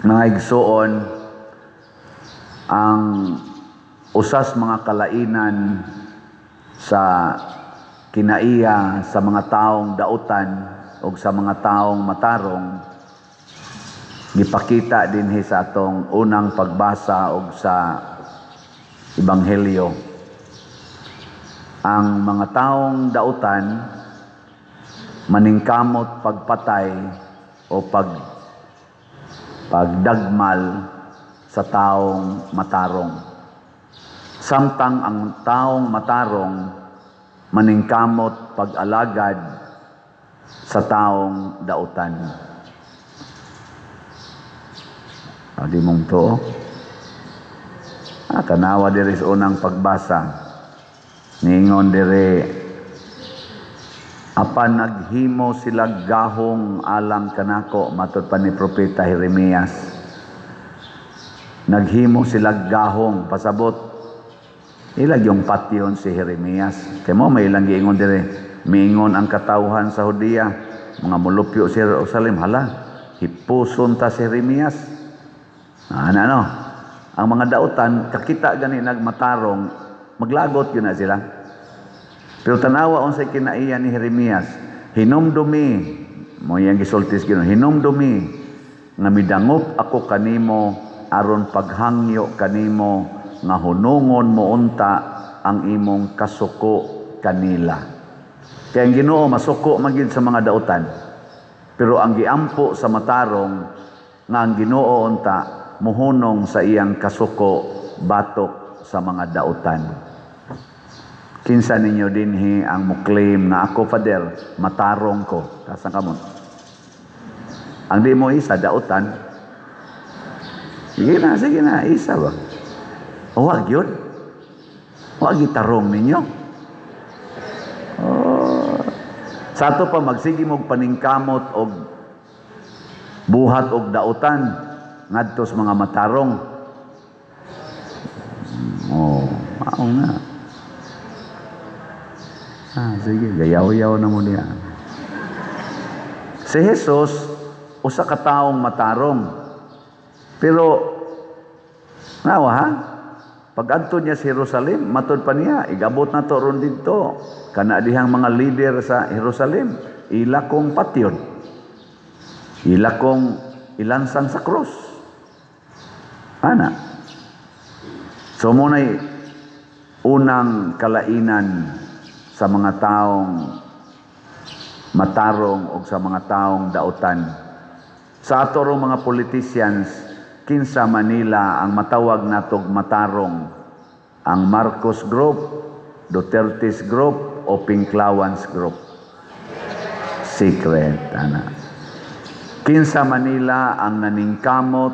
Mga igsuon, ang usas mga kalainan sa kinaiya sa mga taong dautan o sa mga taong matarong gipakita dinhi sa atong unang pagbasa og sa Ebanghelyo. Ang mga taong dautan maningkamot pagpatay o pagdagmal sa taong matarong. Samtang ang taong matarong maningkamot pag-alagad sa taong dautan. Adi mong to. Ah, tanawa diri sa unang pagbasa. Ningon diri, "Apan naghimo sila gahong alang kanako," matod pa ni Propeta Jeremias. Naghimo sila gahong, pasabot ilag yung patyon si Jeremias. Kay mo may ilang giingon dire, miingon ang katawhan sa Judea, mga mulupyo sa Jerusalem, "Hala, hipuson ta si Jeremias." Ano ano? Ang mga dautan kakita gani nagmatarong, maglagot yun na sila. Pero tanawa unsay kinaiya ni Jeremias, "Hinumdumi," mo iyang gisultis Ginoo, "hinumdumi nga midangop ako kanimo aron paghangyo kanimo nga hunungon mo unta ang imong kasuko kanila." Kaya ang Ginoo masuko man gyud sa mga dautan. Pero ang giampo sa matarong nga ang Ginoo unta muhunong sa iyang kasuko batok sa mga dautan. Kinsa ninyo dinhi ang mo-claim nga "Ako, Father, matarong ko"? Taas ang kamot. Ang di mo isa, dautan. Sige na, sige na, isa ba? O, wag yun. Wag gitarong ninyo. Oh. Sa ato pa magsige mog paningkamot og buhat og dautan ngadto sa mga matarong. Oh, mao na. Ah, sige, gayaw-yaw na mo niya. Si Jesus, usa ka taong matarong. Pero, nawa ha? Pag adto niya sa Jerusalem, matod pa niya, "Igabot na to ron didto. Kana dihang mga leader sa Jerusalem, ila kong patyon. Ila kong ilansang sa krus." Ana. So muna'y unang kalainan sa mga taong matarong o sa mga taong dautan. Sa ato rong mga politicians, kinsa Manila ang matawag natog matarong? Ang Marcos Group, Duterte's Group, o Pinklawans Group? Secret, ana. Kinsa Manila ang naningkamot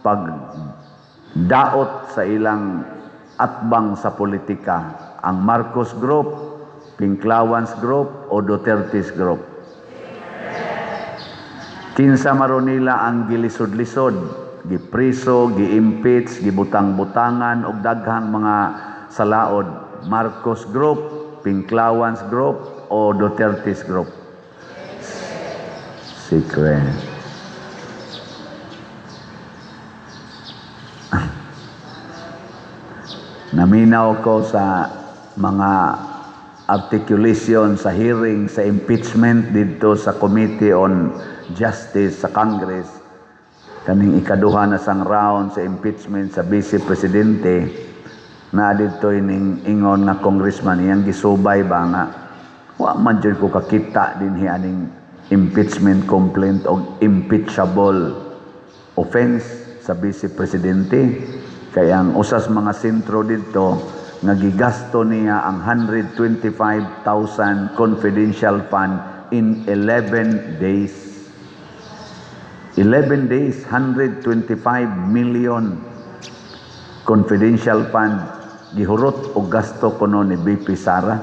pag daot sa ilang atbang sa politika? Ang Marcos Group, Pinklawans Group, o Duterte's Group? Kinsa maro nila ang gilisod-lisod, gipriso, gi-impeach, gibutang-butangan og daghang mga salaod? Marcos Group, Pinklawans Group, o Duterte's Group? Secret. Naminaw ko sa mga articulation sa hearing sa impeachment didto sa Committee on Justice sa Congress, kaning ikaduha na sang round sa impeachment sa Vice Presidente na didto, ining ingon nga congressman, iyang gisubay ba nga, "Wa man jud ko kakita dinhi aning impeachment complaint og impeachable offense sa Vice Presidente, kay ang usas mga sentro didto nga gigasto niya ang 125,000 confidential fund in 11 days." 11 days, 125 million confidential fund gihurot og gasto kuno ni BP Sara.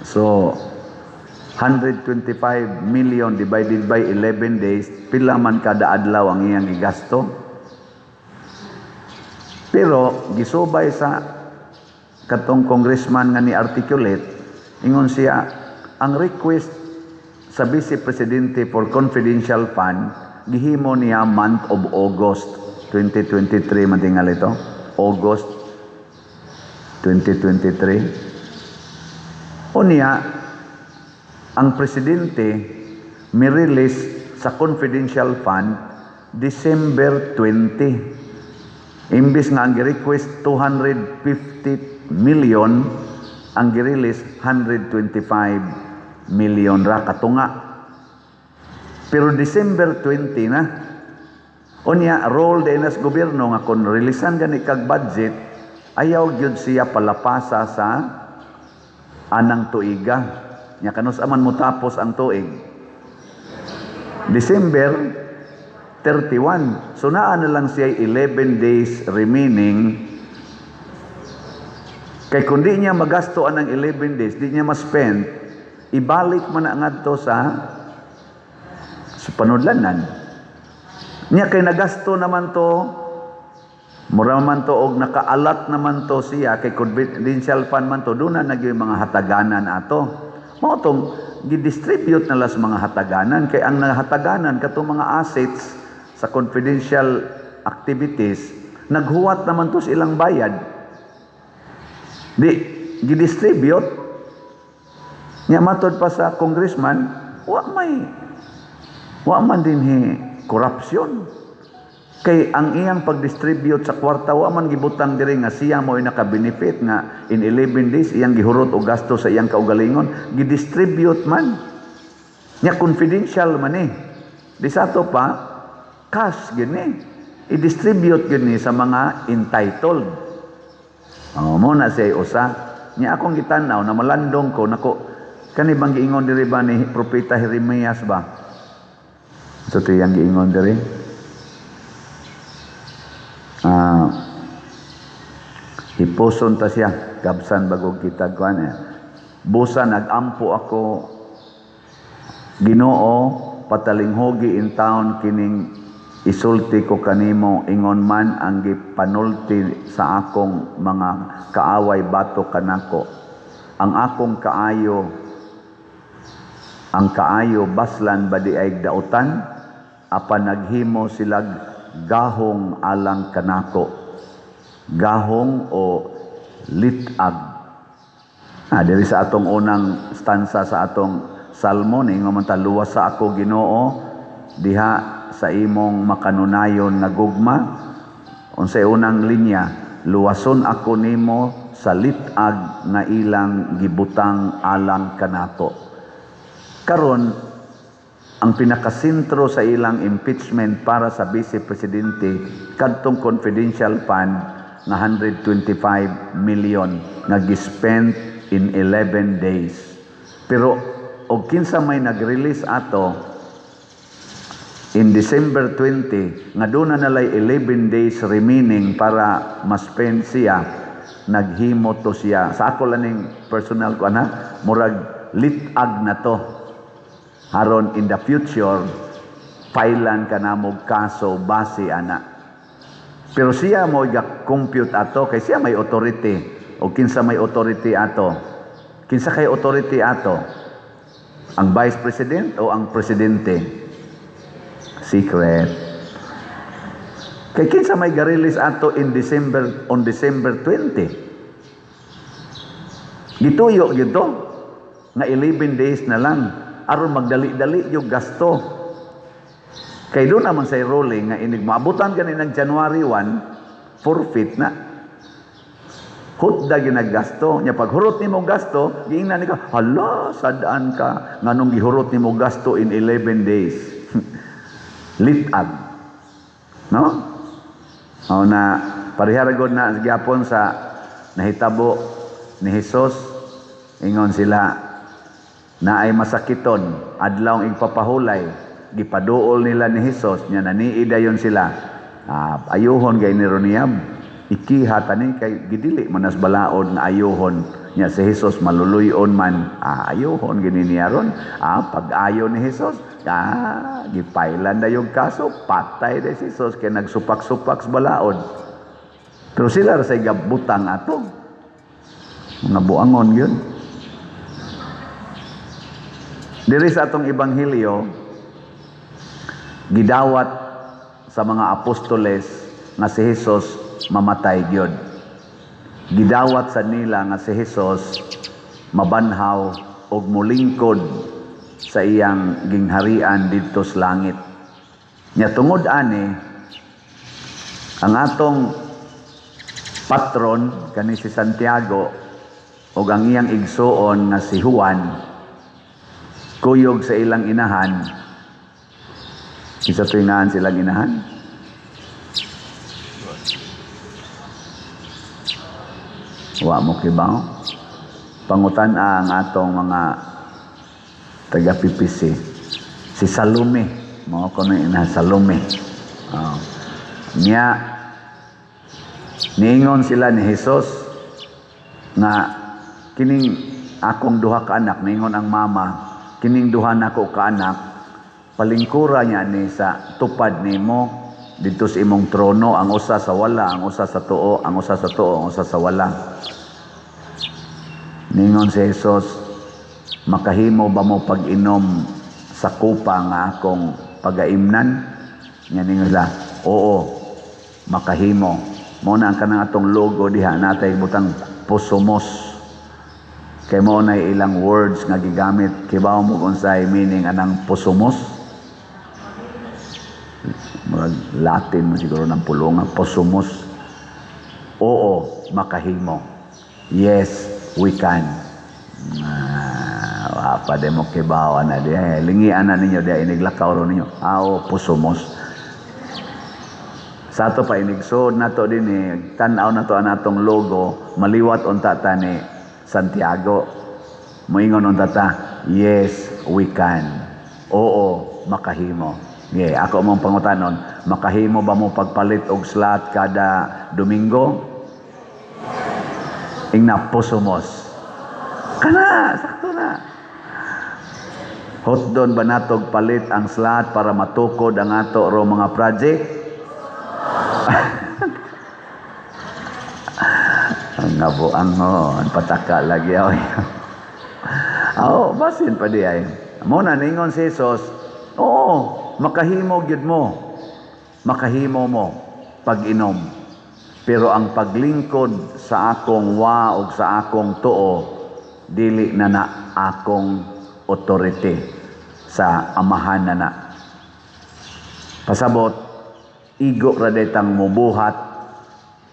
So 125 million divided by 11 days, pila man kada adlaw ang iyang gigasto? Pero gisubay sa katong congressman nga ni articulate, ingon siya, ang request sa Vice Presidente for confidential fund gihimo niya month of August 2023 man tingali to, August 2023. Unya ang presidente mi-release sa confidential fund December 20. Imbis nga ang gi-request 250 million, ang gi-release 125 million ra katunga. Pero December 20 na. Unya role din as gobyerno nga kung releasean gani kag budget, ayaw gyud siya palapasa sa anang tuiga. Nya kanus aman mo tapos ang tuig? December 31. So naa na lang siya 11 days remaining. Kay kung di niya magasto anang 11 days, di niya ma-spend, ibalik man na ngadto sa panudlanan. Nya kay nagasto naman to, mura man to og nakaalat naman to siya kay confidential fund man to, doon na nagyoy mga hataganan ato. Mao tong gidistribute na las mga hataganan kay ang nahataganan katong mga assets sa confidential activities, naghuwat naman to sa ilang bayad. Di gidistribute nya. Matod pa sa congressman, wa man dinhi korupsyon. Kay ang iyang pag-distribute sa kwarta, wa man gibutang diri nga siya mo naka-benefit nga in 11 days iyang gihurot og gasto sa iyang kaugalingon, gidistribute man. Nya confidential man eh. Di sa ato pa cash gini. I-distribute gini sa mga entitled. Oh, mo na siya usa. Nya akong gitan-aw na malandong ko nako, kani bang giingon diri ba ni Propeta Jeremias ba? So ito yung giingon diri. Ah, hipuson ta siya, gabsan bago kita kuan eh. Busa nagampo ako, Ginoo, patalinghugi in town kining isulti ko kanimo, ingon man ang gipanulti sa akong mga kaaway batok kanako. Ang akong kaayo, ang kaayo baslan ba di ay dautan, apan naghimo silag gahong alang kanako. Gahong o litag. Ah, diri sa atong unang stanza sa atong salmo, ningon man ta, "Luwas sa ako, Ginoo, diha sa imong makanunayon nga gugma." Unsay unang linya? "Luwason ako nimo sa litag nga ilang gibutang alang kanato." Karon, ang pinakasentro sa ilang impeachment para sa Vice Presidente kadtong confidential fund nga 125 million nga gispent in 11 days. Pero og kinsa may nag-release ato in December 20 nga doon na nalay 11 days remaining para ma-spend siya, naghimo to siya. Sa ako lang ning personal ko ana, murag litag na to. Aron in the future, filean ka na mo kaso base ana. Pero siya mo compute ato kay siya may authority. O kinsa may authority ato? Kinsa kay authority ato? Ang vice president o ang presidente? Secret. Kay kinsa may ga-release ato in December on December 20? Gituyo gyud to nga 11 days na lang aron magdali-dali yung gasto. Kay doon naman sa ruling nga inig maabutan gani ng January 1, forfeit na. Hutda ginagasto nya. Pag hurot nimo gasto, giingnan ni ka, "Hala, sadaan ka, nganong gihurot nimo gasto in 11 days?" Litag, no? O na parehara gud na gyapon sa nahitabo ni Hesus. Ingon sila na ay masakiton adlaw igpapahulay, gipaduol nila ni Hesus. Nya nanii dayon sila, ah, ayuhon gay ni Roniab, ikiha tani kay gidili man nas balaod nga ayuhon nya si Hesus, maluluyon man, ah, ayuhon gini niya ron. Ah, pag-ayo ni Hesus, ah, gipailan na yung kaso, patay na si Hesus kay nagsupak-supak sa balaod. Pero sila ra say gabutang ato, mga buangon yun. Diri sa atong ebanghelyo, gidawat sa mga apostoles nga si Jesus mamatay gyud. Gidawat sa nila nga si Jesus mabanhaw og molingkod sa iyang gingharian didto sa langit. Nya tungod ani, ang atong patron kani si Santiago ug ang iyang igsuon nga si Juan, kuyog sa ilang inahan. Kinsa to'y ngaan silang inahan? Wa mo kibaw? Pangutan ang atong mga taga PPC. Si Salome, mao kuno inahan Salome. Oh. Nya niingon sila ni Jesus nga kining akong duha ka anak, niingon ang mama, kining duha nako ka anak, palingkura niya ni sa tupad nimo didto sa imong trono, ang usa sa wala, ang usa sa tuo, ang usa sa tuo, ang usa sa wala. Ningon si Jesus, makahimo ba mo pag-inom sa kupa nga akong pagaimnan? Nga ningon sila, oo, makahimo. Mao na ang kanang atong logo diha natay butang posumos. Kay mao na ilang words nga gigamit. Kibaw mo kung unsay meaning anang posumos? Murag Latin mo siguro ng pulungan, posumos. Oo, makahimo. Yes, we can. Ah, pa de mo kibaw ana diha. Lingian na ninyo diha, iniglakaw ro ninyo. Ah, oo, posumos. Sa ato pa inigsood nato dinhi, tan-aw nato ang atong logo, maliwat unta ta ni Santiago. Moingon unta ta, yes, we can. Oo, makahimo. Yeah, ako mong pangutanon, makahimo ba mo pagpalit og slot kada Domingo? Ingna posumos. Kana, sakto na. Hotdon ba natog palit ang slot para matukod ang ato ro mga project? Ang ngabuang ho, ang pataka lagi ako. Oo, basin pa di ay. Mo na ningon si Jesus, oo, makahimo gyud mo. Makahimo mo pag-inom. Pero ang paglingkod sa akong wa og sa akong tuo, dili na na akong authority sa amahan na na. Pasabot, igo ra detang mubuhat,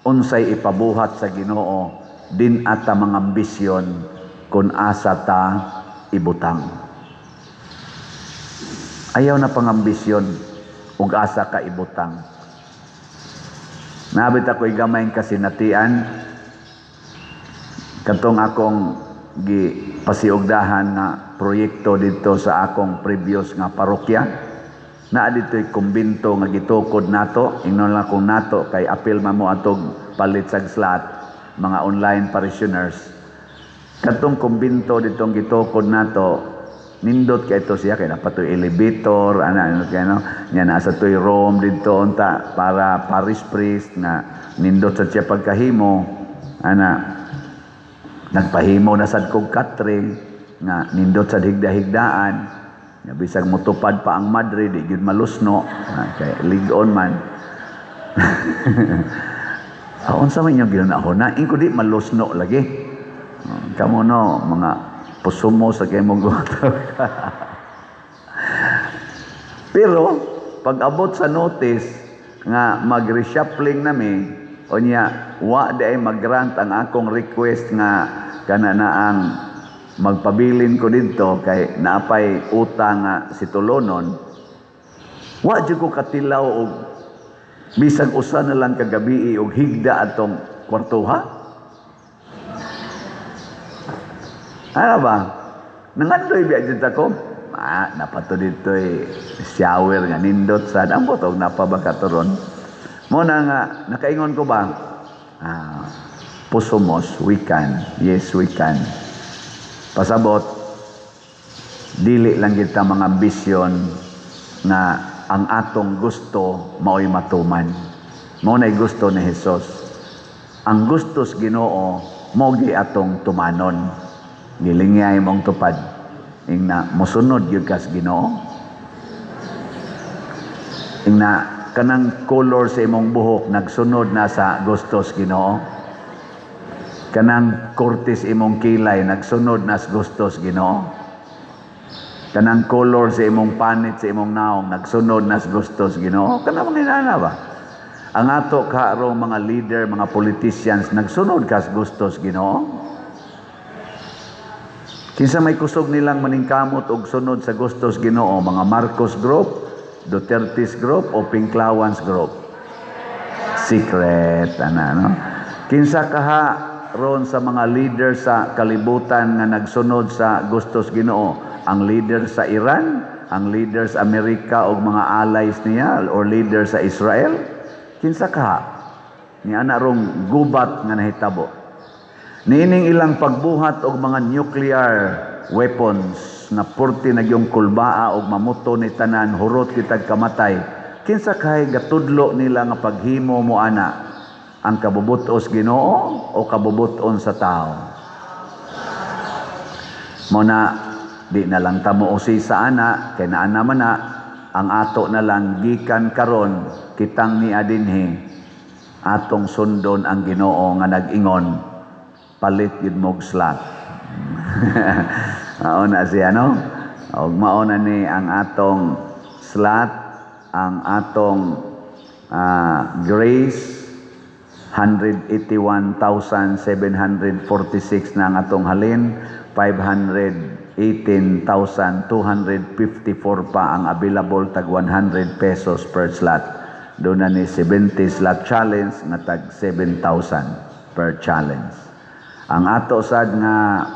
unsay ipabuhat sa Ginoo, din ata mga ambisyon kung asa ta ibutang. Ayaw na pangambisyon ug asa ka ibutang. Nabit ako'y gamay kasinatian katong akong gipasiugdahan nga proyekto dito sa akong previous nga parokya. Naa dito'y kumbinto nga gitukod nato, ingnon lang kung nato kay apil man mo atog palit sa slot mga online parishioners. Katong kumbinto ditong gitukod nato, nindot kay ito siya kay napatoy elevator ana ano kay no nya nasa toy room didto unta para parish priest nga nindot sa siya pagkahimo ana. Nagpahimo na sad kog katre nga nindot sad higda-higdaan nga bisag motupad pa ang madre di gyud malusno kay lig-on man. Unsa man inyong ginunahuna ingko di malusno lagi. Kamo no mga pusumo sa kay mong. Pero pag abot sa notice nga mag-reshuffling nami unya wa di ay mag-grant ang akong request nga kana na ang magpabilin ko didto kay naapay utang nga si tulonon, wa jud ko katilaw og bisag usa na lang kagabi og higda atong kwartuha. Ano ba? Nangandoy biya jud ako. Ah, napato dito'y shower nga nindot sad. Ang botog napa ba katuron? Mo na nga nakaingon ko ba? Ah, posumos, we can. Yes, we can. Pasabot, dili lang kita mga ambisyon nga ang atong gusto mao'y matuman. Mao na'y gusto ni Jesus. Ang gustos Ginoo mao gi atong tumanon. Gilingyay mong tupad. Ingna mosunod gyud kas Ginoo. Ingna kanang color sa imong buhok, nagsunod na sa gustos Ginoo. Kanang kortis imong kilay, nagsunod na sa gustos Ginoo. Kanang color sa imong panit sa imong naong, nagsunod na sa gustos Ginoo. Kanang mga inana ba? Ang ato karong mga leader, mga politicians, nagsunod ka sa gustos Ginoo. Kinsa may kusog nilang maningkamot og sunod sa gustos Ginoo, mga Marcos Group, Duterte's Group o Pinklawans Group? Secret ana, no? Kinsa kaha ron sa mga leader sa kalibutan nga nagsunod sa gustos Ginoo? Ang leader sa Iran, ang leader sa Amerika og mga allies niya, or leader sa Israel? Kinsa kaha? Ni ana rong gubat nga nahitabo. Niining ilang pagbuhat og mga nuclear weapons nga purti na gyung kulbaa og mamuto ni tanan, hurot kitag kamatay. Kinsa kay gatudlo nila nga paghimo mo ana? Ang kabubutos Ginoo o kabubuton sa tao? Mo na di na lang ta mo sa ana kay naa naman na. Ang ato na lang, gikan karon kitang ni adinhi, atong sundon ang Ginoo nga nag-ingon, "Palit yun mo'g slot." Mao na siya, no? Og mao na ni ang atong slot, ang atong grace, 181,746 na ang atong halin, 518,254 pa ang available, tag 100 pesos per slot. Doon na ni 70 slot challenge nga tag 7,000 per challenge. Ang ato sad nga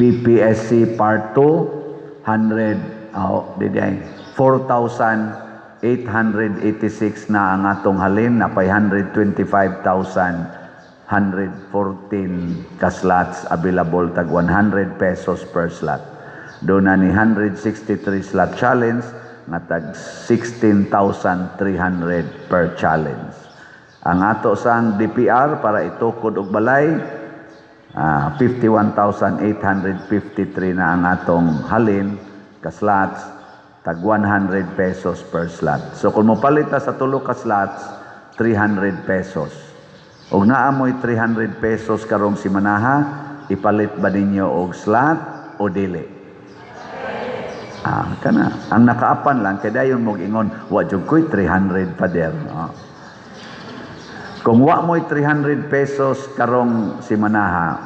PPSC Part 2, 100, oh, di ay 4,886 na ang atong halin na 525,114 ka slots available, tag 100 pesos per slot. Doon na ni 163 slot challenge nga tag 16,300 per challenge. Ang ato sang DPR para itukod og balay, 51,853 na ang atong halin ka slots, tag 100 pesos per slot. So kung mopalit ta sa tulo ka slots, 300 pesos. Og naa mo'y 300 pesos karong simanaha, ipalit ba ninyo og slot o dili? Ah, kana. Ang nakaapan lang kay dayon mo ingon, "Wa jud ko'y 300, Father." Ah. Kung wa mo'y 300 pesos karong simanaha,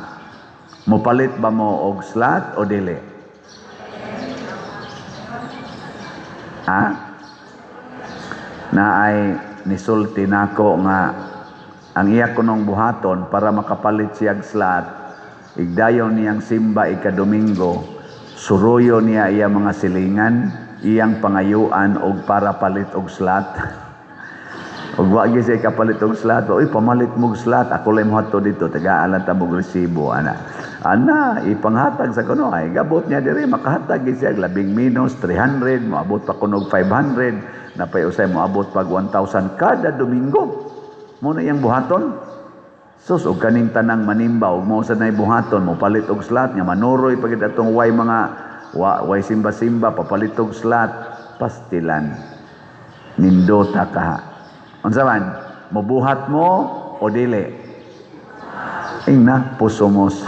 mopalit ba mo og slot o dili? Ha? Na ay nisulti nako nga ang iya kunong buhaton para makapalit siyag slot, igdayon niyang simba ika-Domingo, suruyo niya iya mga silingan, iyang pangayuan og para palit og slot. Ug wa gyud siya kapalit og slot, "Uy, pamalit mo og slot, ako lang moadto dito, tagaan lang ta mog resibo," ana. Ana, ipanghatag sa kuno ay gabot niya diri, makahatag gyud siya labing minus 300, moabot pa kuno og 500, napay usay moabot pag 1,000 kada Domingo. Mo na iyang buhaton. Sus, og kaning tanang manimba, ug mo sa nay buhaton, mo palit og slot nga manuroy pagid atong way mga wa, way simba-simba, papalit og slot, pastilan. Nindota ka. Unsa man? Mobuhat mo o dili? Ingna, pusumos.